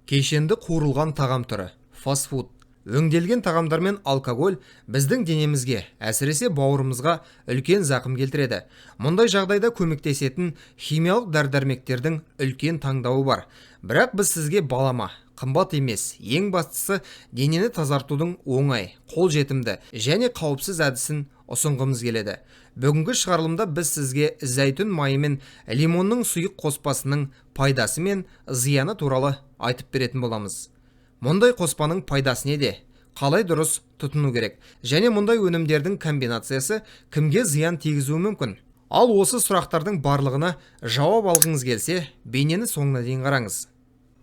Кешенді қуырылған тағам түрі, фастфуд, өңделген тағамдар мен алкоголь біздің денемізге, әсіресе бауырымызға үлкен зақым келтіреді. Мұндай жағдайда көмектесетін химиялық дәрі-дәрмектердің үлкен таңдауы бар. Бірақ біз сізге балама, қымбат емес, ең бастысы денені тазартудың оңай, қолжетімді және қауіпсіз әдісін ұсынғымыз келеді. Бүгінгі шығарылымда біз сізге зәйтүн майы мен лимонның сұйық қоспасының пайдасы мен зияны туралы айтып беретін боламыз. Мұндай қоспаның пайдасы неде? Қалай дұрыс тұтыну керек? Және мұндай өнімдердің комбинациясы кімге зиян тигізуі мүмкін? Ал осы сұрақтардың барлығына жауап алғыңыз келсе, бейнені соңына дейін қараңыз.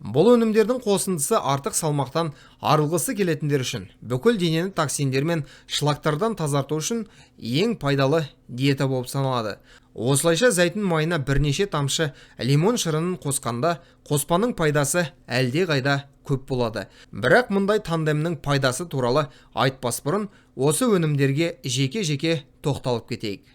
Бұл өнімдердің қосындысы артық салмақтан арылғысы келетіндер үшін, бүкіл денені токсиндер мен шлактардан тазарту үшін ең пайдалы диета болып саналады. Осылайша, зәйтүн майына бірнеше тамшы лимон шырынын қосқанда, қоспаның пайдасы әлде қайда көп болады. Бірақ мұндай тандемнің пайдасы туралы айтпас бұрын осы өнімдерге жеке-жеке тоқталып кетейік.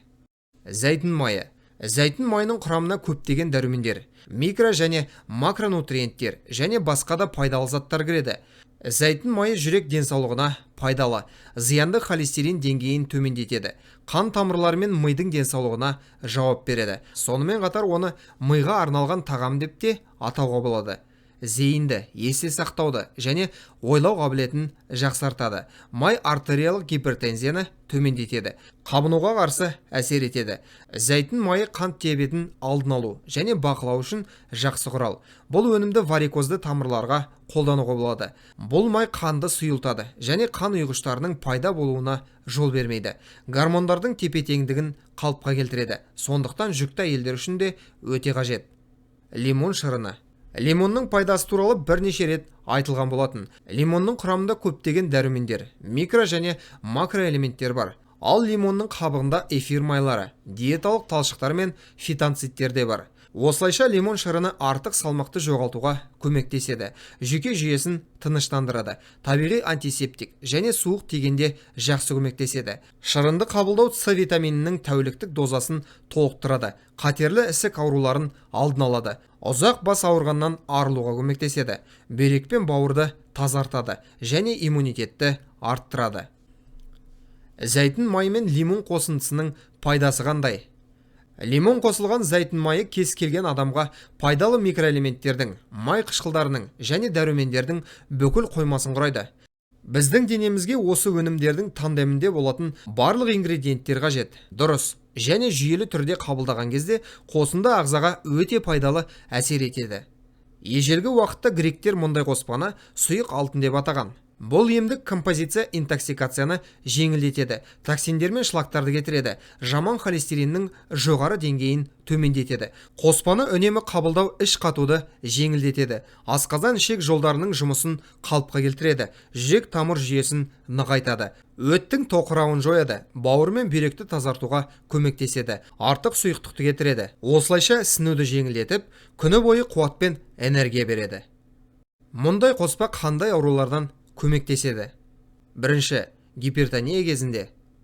Зәйтүн майы. Зәйтүн майының құрамына көптеген дәрумендер, микро және макронутриенттер және басқа да пайдалы заттар кіреді. Зәйтүн майы жүрек денсаулығына пайдалы, зиянды холестерин деңгейін төмендетеді, қан тамырлары мен мидың денсаулығына жауап береді. Сонымен қатар оны миға арналған тағам деп те атауға болады. Зейінді, есте сақтауды және ойлау қабілетін жақсартады. Май артериялық гипертензияны төмендетеді, қабынуға қарсы әсер етеді. Зәйтүн майы қант диабетін алдын алу және бақылау үшін жақсы құрал. Бұл өнімді варикозды тамырларға қолдануға болады. Бұл май қанды сұйылтады және қан ұйғыштарының пайда болуына жол бермейді. Гормондардың тепе-теңдігін қалыпқа келтіреді. Сондықтан жүкті әйелдер үшін де өте қажет. Лимон шырыны. Лимонның пайдасы туралы бірнеше рет айтылған болатын. Лимонның құрамында көптеген дәрумендер, микро және макроэлементтер бар. Ал лимонның қабығында эфир майлары, диеталық талшықтар мен фитонциттер де бар. Осылайша, лимон шырыны артық салмақты жоғалтуға көмектеседі, жүйке жүйесін тыныштандырады, табиғи антисептик және суық тигенде жақсы көмектеседі. Шырынды қабылдау С витаминінің тәуліктік дозасын толықтырады, қатерлі ісік ауруларын алдын алады, ұзақ бас ауырғаннан арылуға көмектеседі, бүйрек пен бауырды тазартады және иммунитетті арттырады. Зәйтүн майы мен лимон қосындысының пайдасы қандай? Лимон қосылған зәйтүн майы кез келген адамға пайдалы микроэлементтердің, май қышқылдарының және дәрумендердің бүкіл қоймасын құрайды. Біздің денемізге осы өнімдердің тандемінде болатын барлық ингредиенттер қажет. Дұрыс және жүйелі түрде қабылдаған кезде қосынды ағзаға өте пайдалы әсер етеді. Ежелгі уақытта гректер мұндай қоспаны сұйық алтын деп атаған. Бұл емдік композиция интоксикацияны жеңілдетеді, токсиндер мен шлактарды кетіреді, жаман холестериннің жоғары деңгейін төмендетеді. Қоспаны үнемі қабылдау іш қатуды жеңілдетеді, асқазан ішек жолдарының жұмысын қалыпқа келтіреді, жүрек тамыр жүйесін нығайтады, өттің тоқырауын жояды, бауыр мен бүйректі тазартуға көмектеседі, артық сұйықтықты кетіреді. Осылайша ісінуді жеңілдетіп, күні бойы қуат пен энергия береді. Мұндай қоспа қандай аурулардан көмектеседі? Бірінші, гипертония кезінде.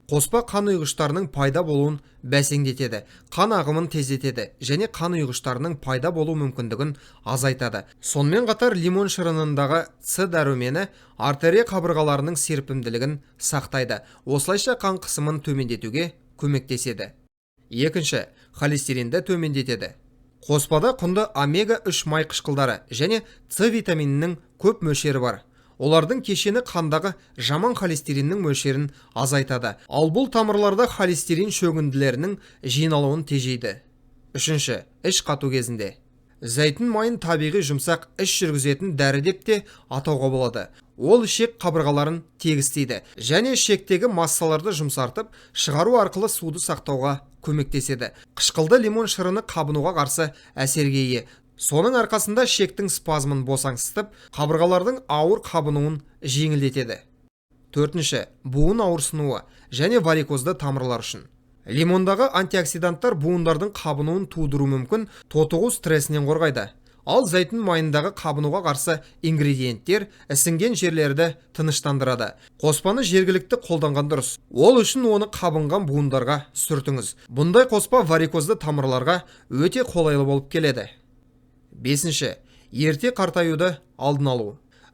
Қоспа қан ұйғыштарының пайда болуын бәсеңдетеді, қан ағымын тездетеді және қан ұйғыштарының пайда болу мүмкіндігін азайтады. Сонымен қатар лимон шырынындағы С дәрумені артерия қабырғаларының серпімділігін сақтайды. Осылайша қан қысымын төмендетуге көмектеседі. Екінші, холестеринді төмендетеді. Қоспада құнды омега-3 май қышқылдары және С витаминінің көп мөлшері бар. Олардың кешені қандағы жаман холестериннің мөлшерін азайтады. Ал бұл тамырларда холестерин шөгінділерінің жиналуын тежейді. Үшінші, іш қату кезінде. Зәйтүн майын табиғи жұмсақ іш жүргізетін дәрі деп те атауға болады. Ол ішек қабырғаларын тегістейді және ішектегі массаларды жұмсартып, шығару арқылы суды сақтауға көмектеседі. Қышқылды лимон шырыны қабынуға қарсы әсерге ие. Соның арқасында ішектің спазмын босаңсытып, қабырғалардың ауыр қабынуын жеңілдетеді. Төртінші, буын ауырсынуы және варикозды тамырлар үшін. Лимондағы антиоксиданттар буындардың қабынуын тудыру мүмкін тотығу стрессінен қорғайды. Ал зәйтүн майындағы қабынуға қарсы ингредиенттер ісінген жерлерді тыныштандырады. Қоспаны жергілікті қолданған дұрыс. Ол үшін оны қабынған буындарға сүртіңіз. Бұндай қоспа варикозды тамырларға өте қолайлы болып келеді. Бесінші, Ерте қартаюды алдын алу.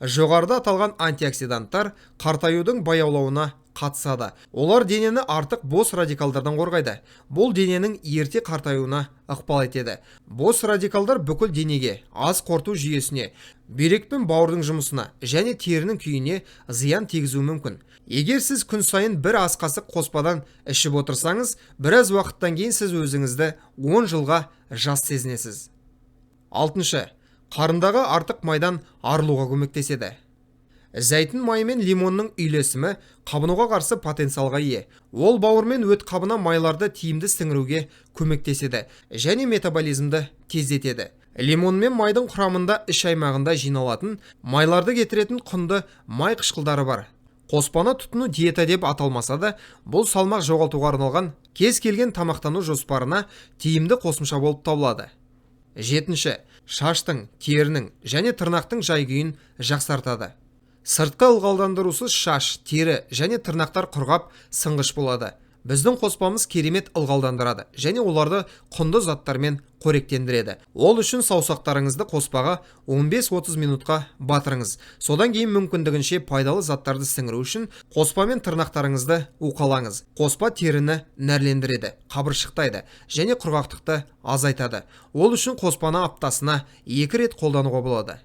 Жоғарыда аталған антиоксиданттар қартаюдың баяулауына қатысады. Олар денені артық бос радикалдардан қорғайды. Бұл дененің ерте қартаюына ықпал етеді. Бос радикалдар бүкіл денеге, ас қорыту жүйесіне, бүйрек пен бауырдың жұмысына және терінің күйіне зиян тигізуі мүмкін. Егер сіз күн сайын бір ас қасық қоспадан ішіп отырсаңыз, біраз уақыттан кейін сіз өзіңізді 10 жылға жас сезінесіз. Алтыншы, қарындағы артық майдан арылуға көмектеседі. Зәйтүн майы мен лимонның үйлесімі қабынуға қарсы потенциалға ие. Ол бауыр мен өт қабына майларды тиімді сіңіруге көмектеседі және метаболизмді тездетеді. Лимон мен майдың құрамында іш аймағында жиналатын майларды кетіретін құнды май қышқылдары бар. Қоспаны тұтыну диета деп аталмаса да, бұл салмақ жоғалтуға арналған кез келген тамақтану жоспарына тиімді қосымша болып табылады. Жетінші, шаштың, терінің және тырнақтың жай-күйін жақсартады. Сыртқы ылғалдандырусыз шаш, тері және тырнақтар құрғап, сынғыш болады. Біздің қоспамыз керемет ылғалдандырады және оларды құнды заттармен қоректендіреді. Ол үшін саусақтарыңызды қоспаға 15-30 минутқа батырыңыз. Содан кейін мүмкіндігінше пайдалы заттарды сіңіру үшін қоспамен тырнақтарыңызды уқалаңыз. Қоспа теріні нәрлендіреді, қабыршықтайды және құрғақтықты азайтады. Ол үшін қоспаны аптасына 2 рет қолдануға болады.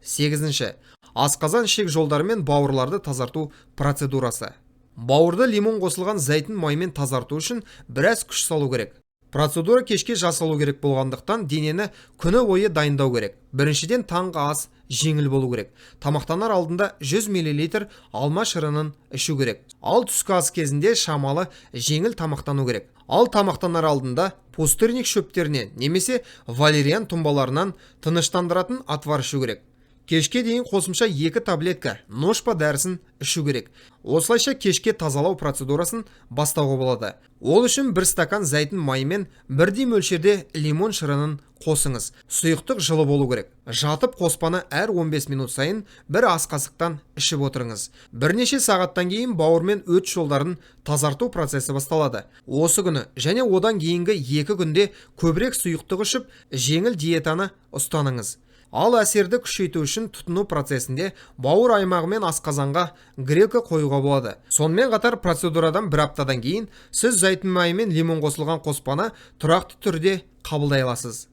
Сегізінші, асқазан ішек жолдары мен бауырларды тазарту процедурасы. Бауырды лимон қосылған зәйтүн майымен тазарту үшін біраз күш салу керек. Процедура кешке жасалу керек болғандықтан денені күні бойы дайындау керек. Біріншіден, таңғы ас жеңіл болу керек. Тамақтанар алдында 100 мл алма шырынын ішу керек. Ал түскі ас кезінде шамалы жеңіл тамақтану керек. Ал тамақтанар алдында пустырник шөптерінен немесе валериан тұнбаларынан тыныштандыратын отвар ішу керек. Кешке дейін қосымша 2 таблетка ношпа дәрісін ішу керек. Осылайша кешке тазалау процедурасын бастауға болады. Ол үшін 1 стакан зәйтүн майымен бірдей мөлшерде лимон шырынын қосыңыз. Сұйықтық жылы болу керек. Жатып қоспаны әр 15 минут сайын бір ас қасықтан ішіп отырыңыз. Бірнеше сағаттан кейін бауыр мен өт жолдарын тазарту процесі басталады. Осы күні және одан кейінгі 2 күнде көбірек сұйықтық ішіп, жеңіл диетаны ұстаныңыз. Ал әсерді күшейту үшін тұтыну процесінде бауыр аймағы мен асқазанға грелка қоюға болады. Сонымен қатар процедурадан бір аптадан кейін сіз зәйтүн майы мен лимон қосылған қоспаны тұрақты түрде қабылдай аласыз.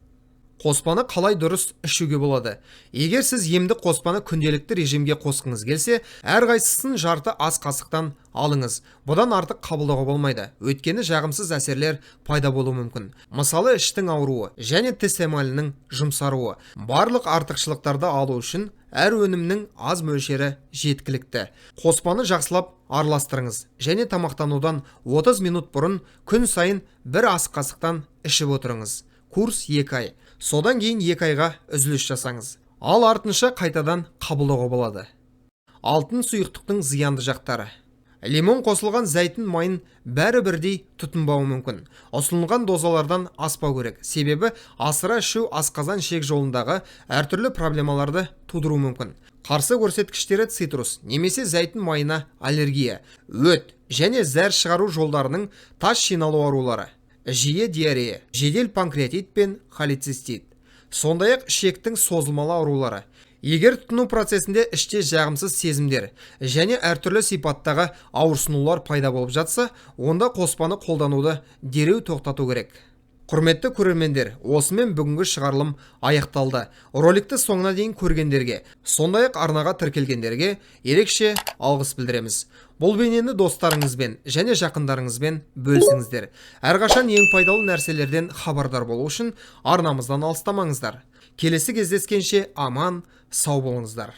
Қоспаны қалай дұрыс ішуге болады? Егер сіз емдік қоспаны күнделікті режимге қосқыңыз келсе, әрқайсысын жарты ас қасықтан алыңыз. Бұдан артық қабылдауға болмайды. Өйткені жағымсыз әсерлер пайда болуы мүмкін. Мысалы, іштің ауруы және тіс эмалінің жұмсаруы. Барлық артықшылықтарды алу үшін әр өнімнің аз мөлшері жеткілікті. Қоспаны жақсылап араластырыңыз және тамақтанудан 30 минут бұрын күн сайын бір ас қасықтан ішіп отырыңыз. Курс 2 ай. Содан кейін 2 айға үзіліс жасаңыз. Ал артынша қайтадан қабылдауға болады. Алтын сұйықтықтың зиянды жақтары. Лимон қосылған зәйтүн майын бәрі бірдей тұтынбауы мүмкін. Ұсынылған дозалардан аспау керек. Себебі асыра ішу асқазан ішек жолындағы әртүрлі проблемаларды тудыруы мүмкін. Қарсы көрсеткіштері цитрус немесе зәйтүн майына аллергия, өт және зәр шығару жолдарының тас жиналу аурулары, жиі диарея, жедел панкреатит пен холецистит. Сондай-ақ ішектің созылмалы аурулары. Егер тұтыну процесінде іште жағымсыз сезімдер және әртүрлі сипаттағы ауырсынулар пайда болып жатса, онда қоспаны қолдануды дереу тоқтату керек. Құрметті көрермендер, осымен бүгінгі шығарылым аяқталды. Роликті соңына дейін көргендерге, сондай-ақ арнаға тіркелгендерге ерекше алғыс білдіреміз. Бұл бейнені достарыңызбен және жақындарыңызбен бөлісіңіздер. Әрқашан ең пайдалы нәрселерден хабардар болу үшін арнамыздан алыстамаңыздар. Келесі кездескенше аман, сау болыңыздар.